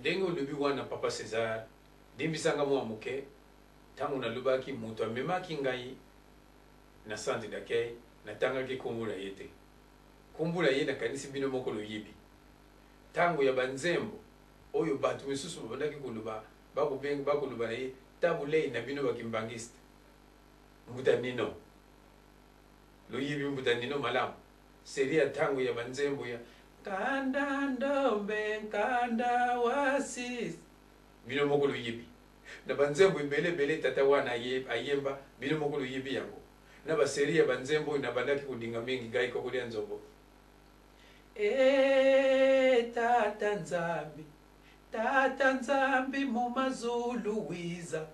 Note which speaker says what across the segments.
Speaker 1: Ndenge olobi wana papa Cesar, limbisa nga mua moke, tango nalobaki moto amemaki ngai na centre d'accueil natangaki kombo na ye te. Kombo na ye nakanisi bino moko loyebi. Tango ya ba nzembo oyo batu misusu babandaki koloba bakobenga bakoloba na ye Tabu Ley na bino ba kimbanguiste. Mbuta Nino. Loyebi Mbuta Nino malamu. Serie ya tango ya ba nzembo ya Nkanda ndombe nkanda wasis. Bino moko loyebi. Na ba nzembo ebele ebele tata wana ayemba bino moko loyebi yango. Na ba serie ya ba nzembo oyo nabandaki kolinga mingi Guy Kokolia Nzombo. Eeh tata Nzambi, tata Nzambi mu mazulu wiza.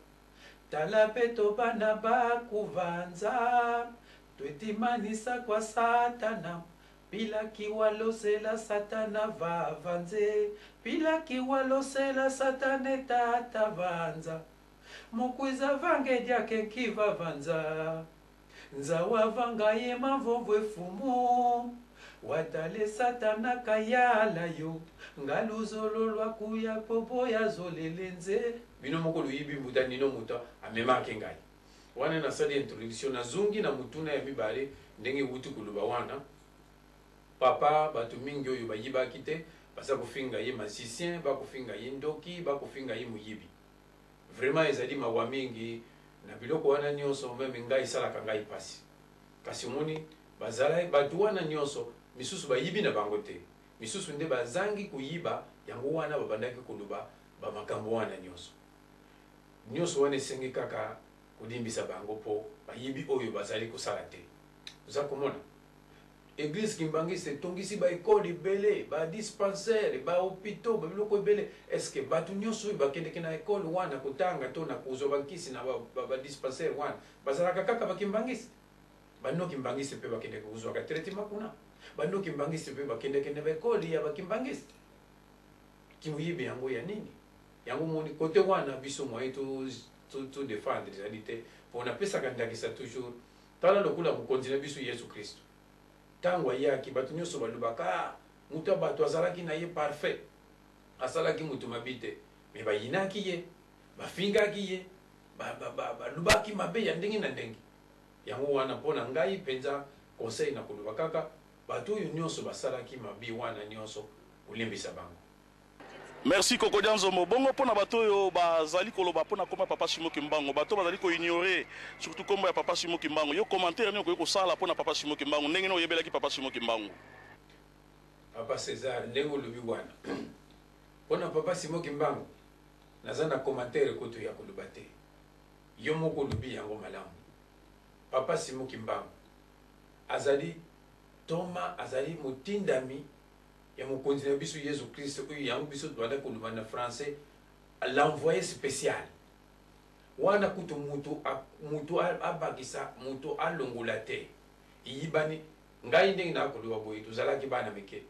Speaker 1: Tala peto bana bakuvanza twetimanisa kwa satana pilaki walosela satana vavanze pilaki walosela satane tata vanza mukwiza vange dyake nkiva vanza nzawa vanga ye mamvomvwe fumu watale satana kayala yo nga luzolo lwa kuya poboya zolele nze. Bino moko loyibi mbuta Nino moto amemaki ngai wana nasali introduction nazongi na motuna ya mibale ndenge ewuti koloba wana papa bato mingi oyo bayibaki te baza kofinga ye magicien bakofinga ye ndoki bakofinga ye moyibi vraiment ezali mawa mingi na biloko wana nionso meme ngai esalaka ngai pasi kasi omoni bazala batu wana nionso misusu bayibi na bango te misusu nde bazangi koyiba yango wana babandaki koloba ba makambo wana nionso nionso wana esengi kaka kolimbisa bango po bayibi oyo bazali kosala te oza komona Eglise kimbanguiste etongisi ba ecole ebele, ba dispensaires, ba hopitaux, ba biloko ebele. Est ce que batu nionso oyo bakendeke na ecole wana kotanga to na kozwa ba nkisi na ba dispensaires wana bazalaka kaka ba kimbanguiste? Ba non kimbanguiste pe bakendeke kozwaka traitement kuna? Ba non kimbanguiste pe bakendeke na ba ecole ya ba kimbanguiste? Kimoyibi yango ya nini? Yango omoni cote wana biso moyen to to defendre ezali te po napesaka ndakisa toujours. Tala lokola Mokonzi na biso Yesu Kristo. Tango ayaki, bato nionso balobaka, Ah, moto ya bato azalaki na ye parfait. Asalaki moto mabe te. Mais bayinaki ye, bafingaki ye, ba, ba, ba, balobaki mabe ya ndenge na ndenge. Yango wana, mpo na ngai mpenza, conseil nakoloba kaka, bato oyo nionso basalaki mabe wana nionso, kolimbisa bango.
Speaker 2: Merci koko dianzombo bongo pona bato oyo bazali koloba pona kombo ya papa Simon kimbangu bato bazali ko ignorer surtout kombo ya papa Simon kimbangu yo commentaire nini okoki kosala pona papa Simon kimbangu ndenge nini oyebelaki papa Simon kimbangu.
Speaker 1: Papa Cesar ndenge olobi wana pona papa Simon kimbangu naza na commentaire kutu ya koloba te yo moko olobi yango malamu papa Simon kimbangu azali toma azali motindami ya mokonzi na biso Yesu Kristo oyo yango biso tobanda koloba na français l'envoye special wana kutu mutu mutu abakisa mutu alongola te eyibani ngai ndenge na koloba boye tozalaki bana mike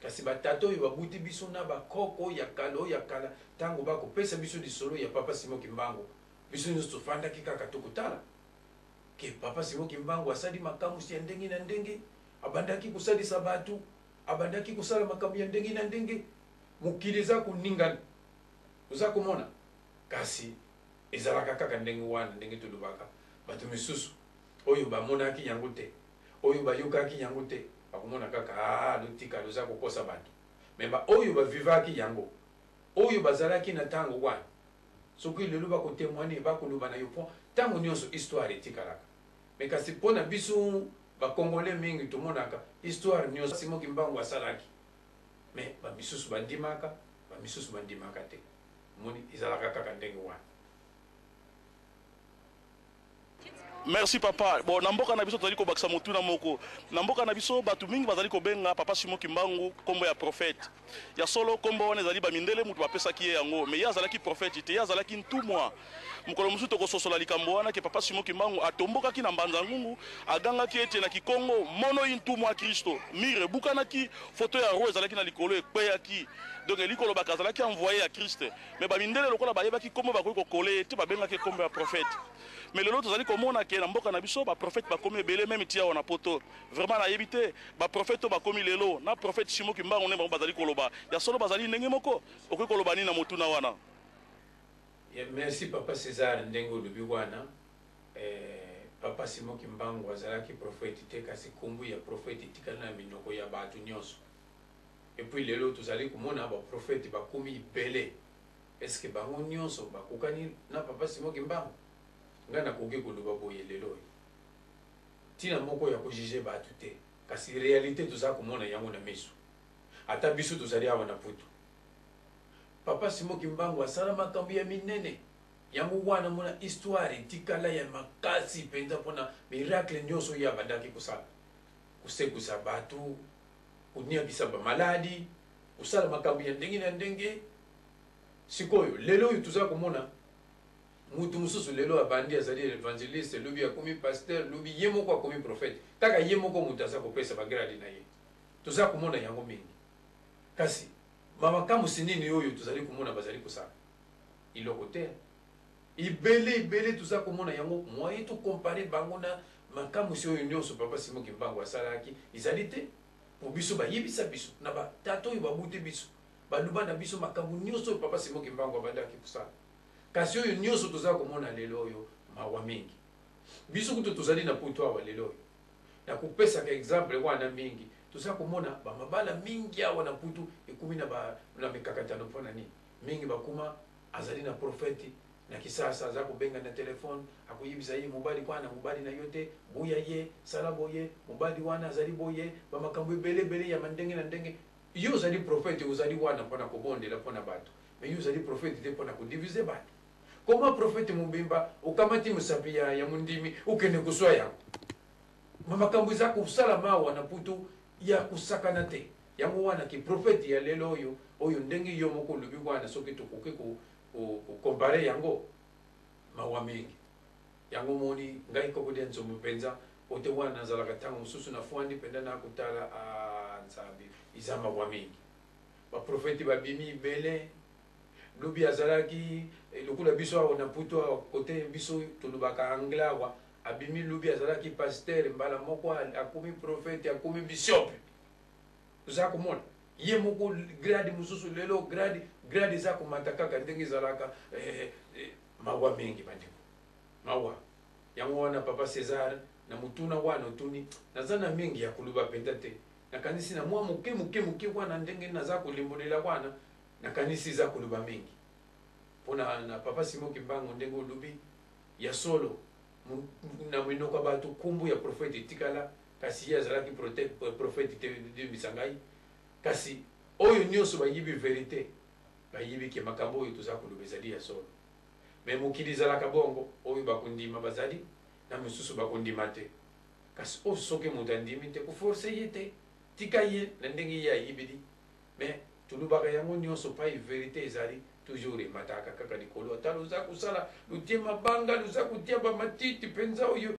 Speaker 1: kasi batata oyo babuti biso na bakoko ya kala oyo ya kala ntango bakopesa biso lisolo ya papa Simon Kimbangu biso nyonso tofandaki kaka tokotala ke papa Simon Kimbangu asali makamwisi ya ndenge na ndenge abandaki kosalisa bato Abandaki kosala makambo ya ndenge na ndenge. Mokili eza koningana. Oza komona? Kasi ezalaka kaka ndenge wana, ndenge tolobaka, bato misusu oyo bamonaki yango te, oyo bayokaki yango te, bakomona kaka, Ah, lotika, loza kokosa bato. Mais ba oyo ba vivaki yango, oyo bazalaki na tango wana, soki lelo bako temoigner, bakoloba na yo, po tango nionso histoire etikalaka. Mais kasi po na biso ba congolais mingi tomonaka histoire nioso Simon kimbangu asalaki mais ba misusu ba ndimaka ba misusu ba ndimaka te omoni ezalaka kaka ndenge wana.
Speaker 2: Merci papa. Bon, na mboka na biso tozali kobakisa motuna moko. Na mboka na biso bato mingi bazali kobenga papa Simon Kimbangu kombo ya prophète. Ya solo kombo wana ezali ba mindele mutu bapesaki ye yango, mais ye azalaki prophète te, ye azalaki ntumwa. Mokolo mosusu tokososola likambo wana ke papa Simon Kimbangu atombokaki na Mbanza Ngungu, agangaki ete na kikongo mono intumwa Kristo. Mur ebukanaki, photo ya roi ezalaki na likolo ekweyaki. Donc elingi koloba ke azalaki envoye ya Christ. Mais ba mindele lokola bayebaki kombo bakoki ko coller ye te, babengaki ye kombo ya prophète. Mais lelo tozali komona. ke na mboka na biso baprophète bakomi ebele, même ti awa na Poto. Vraiment nayebi te, baprophète oyo bakomi lelo na prophète Simon Kimbangu, nde bango bazali koloba, ya solo bazali ndenge moko? Okoki koloba nini na motuna wana?
Speaker 1: Merci, papa César. Ndenge olobi wana, papa Simon Kimbangu azalaki prophète te, kasi nkombo ya prophète etikali na minoko ya bato nyonso. Et puis lelo tozali komona baprophète bakomi ebele. Est-ce bango nyonso bakokani na papa Simon Kimbangu? Ngai nakoki koloba boye lelo oyo, ntina moko ya kojuger bato te, kasi réalité toza komona yango na miso. Ata biso tozali awa na Putu, papa Simon Kimbangu asala makambo ya minene. Yango wana mona histoire etikala ya makasi mpenza mpona miracle nyonso oyo abandaki kosala: kosekusa bato, koniakisa bamaladi, kosala makambo ya ndenge na ndenge. Sikoyo lelo oyo toza komona mutu mosusu lelo abandi azali évangéliste, lobi akomi pasteur, lobi ye moko akomi prophète. Kaka ye moko moto aza kopesa bagrade na ye. Toza komona yango mingi, kasi bamakamwisi nini oyo tozali komona bazali kosala? Eloko te. Ebele ebele toza komona yango, moyen tocomparer bango na makamwisi oyo nyonso papa Simon Kimbangu asalaki ezali te. Po biso bayebisa biso na batata oyo babute biso, baluba na biso makambo nyonso oyo papa Simon Kimbangu abandaki kosala. Kasi oyo nyonso toza komona lelo oyo, mawa mingi. Biso kutu tozali na Poto awa lelo oyo, nakopesaka exemple wana mingi. Toza komona bamabala mingi awa na Putu ekumi na mikakatano. Mpona nini? Mingi bakuma azali na prophète na Kisasa, aza kobenga na telefone, akoyebisa ye mobali kwana, mobali na yo te, boya ye, sala boye, mobali wana azali boye, bamakambo ebele ebele ya mandenge na ndenge. Yo ozali prophète, ozali wana mpona kobondela mpona bato, mais yo ozali prophète te mpona kodiviser bato. Koma prophète mobimba, okamati mosapi ya mondimi, okende kozwa yango. Makambo eza kosalama awa na Putu ya kosakana te. Yango wana ke prophète ya lelo oyo, oyo ndenge yo moko olobi wana, soki tokoki kocomparer yango, mawa mingi. Yango moni ngai koko dia nzombo mpenza ote wana nazalaka ntango mosusu nafwandi mpenza na kotala a Nzambe, eza mawa mingi. Baprofete babimi ebele. Lobi azalaki lokola biso awa na Putu awa, kote biso tolobaka anglais awa, abimi lobi azalaki pasteur, mbala moko akomi prophète, akomi bishop. Oza komona ye moko grade mosusu lelo, grade eza komata kaka ndenge ezalaka. Mawa mingi, bandeko, mawa. Yango wana, papa César, na motuna wana otuni, naza na mingi ya koloba mpenza te. Nakanisi na mwa moke moke moke wana ndenge naza kolimbolela wana, nakanisi eza koloba mingi mpona na papa Simon Kimbangu. Ndenge olobi, ya solo, na minoko ya bato nkombo ya prophète etikala, kasi ye azalaki prophète te. Limbisa ngai, kasi oyo nyonso bayibi vérité, bayibi ke makambo oyo toza koloba ezali ya solo. Mais mokili ezalaka bongo, oyo bakondima bazali na mosusu bakondima te. Kasi oyo soki moto andimi te, koforcer ye te, tika ye na ndenge ye ayibeli. Mais tolobaka yango nyonso pai vérité ezali toujours emataka kaka likolo. Ata loza kosala lotie mabanga, loza kotia bamatiti mpenza oyo.